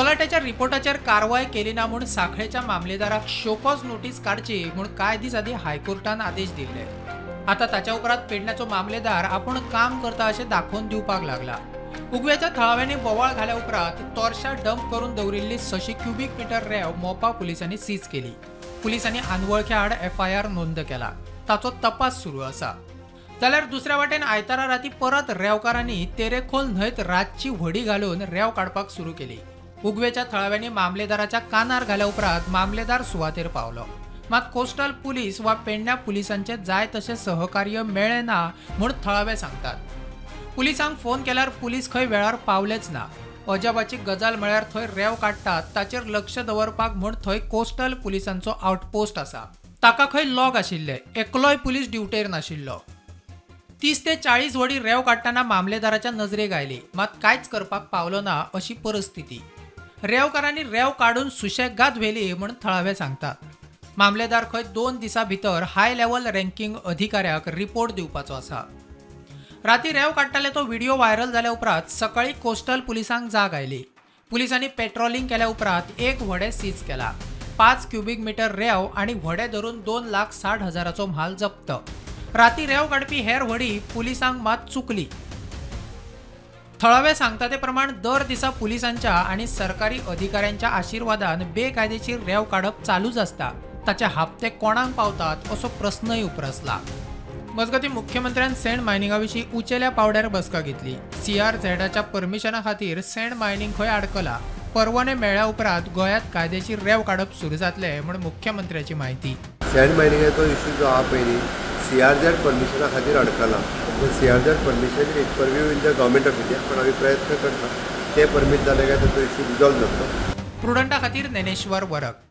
तलाट्याच्या रिपोर्टाचेर कारवाय केली ना म्हूण सांखळेच्या मामलेदाराक शोकॉज नोटीस काडची म्हूण कांय दीस आदीं हायकोर्टान आदेश दिल्ले. आतां ताच्या उपरांत पेडण्याचो मामलेदार आपूण काम करता अशें दाखोवन दिवपाक लागला. उगव्याच्या थळाव्यांनी बोवाळ घाल्या उपरांत तोरशा डंप करून दवरिल्ली 600 क्युबीक मिटर रेंव मोपा पुलिसांनी सीज केली. पुलिसांनी अनवळख्या आड एफआयआर नोंद केला. ताचो तपास सुरू आसा. जाल्यार दुसऱ्या वाटेन आयतारा राती परत रेंवकारांनी तेरेखोल न्हंयत रातची व्हडी घालून रेंव काडपाक सुरू केली. उगवेच्या थळाव्यांनी मामलेदाराच्या कानार घाल्या उपरांत मामलेदार सुवातेर पावलो. मात कोस्टल पुलीस वा पेडण्या पुलिसांचे जाय तशें सहकार्य मेळ्ळें ना म्हूण थळावे सांगतात. पुलिसांक फोन केल्यार पुलीस खंय वेळार पावलेच ना. अजाबाची गजाल म्हळ्यार थंय रेंव काडटात ताचेर लक्ष दवरपाक म्हूण थंय कोस्टल पुलिसांचो आउटपोस्ट आसा. ताका खंय लॉग आशिल्ले. एकलोय पुलीस ड्युटेर नाशिल्लो. 30 ते 40 व्हडी रेंव काडटना मामलेदाराच्या नजरेक आयली, मात कांयच करपाक पावलो ना अशी परिस्थिती. रेंवकारांनी रेंव काडून सुशेगाद व्हेली म्हूण थळावे सांगतात. मामलेदार खंय 2 दिसां भितर हाय लेवल रँकिंग अधिकाऱ्याक रिपोर्ट दिवपाचो आसा. राती रेंव काडटाले तो व्हिडिओ व्हायरल जाल्या उपरांत सकाळी कोस्टल पुलिसांक जाग आयली. पुलिसांनी पेट्रोलिंग केल्या उपरांत एक व्हडें सीज केला. 5 क्युबीक मिटर रेंव आनी व्हडें धरून 2,60,000चो म्हाल जप्त. राती रेंव काडपी हेर व्हडी पुलिसांक मात चुकली. थळावे सांगता ते प्रमाण दर दिसा पुलिसांच्या आनी सरकारी अधिकाऱ्यांच्या आशिर्वादान बेकायदेशीर रेंव काडप चालूच आसता. ताचे हप्ते कोणाक पावतात असो प्रस्नय उप्रासला. मजगतीं मुख्यमंत्र्यान सँड मायनिंगा विशीं उंचेल्या पावड्यार बसका घेतली. सीआरझेडाच्या परमिशना खातीर सँड मायनिंग खंय आडकला. परवाने मेळ्ळ्या उपरांत गोंयांत कायदेशीर रेंव काडप सुरू जातलें म्हूण मुख्यमंत्र्याची म्हायती. सँड मायनिंगाचो इश्यू जो आहा पयलीं सीआरझेड परमिशना खातीर अडकला. CRZ permission is purview in the government of India, पण आमी प्रयत्न करता ते परमीट जाले काय तो इश्यू रिजॉल्व जातलो. प्रुडंटा खातीर ज्ञानेश्वर वरक.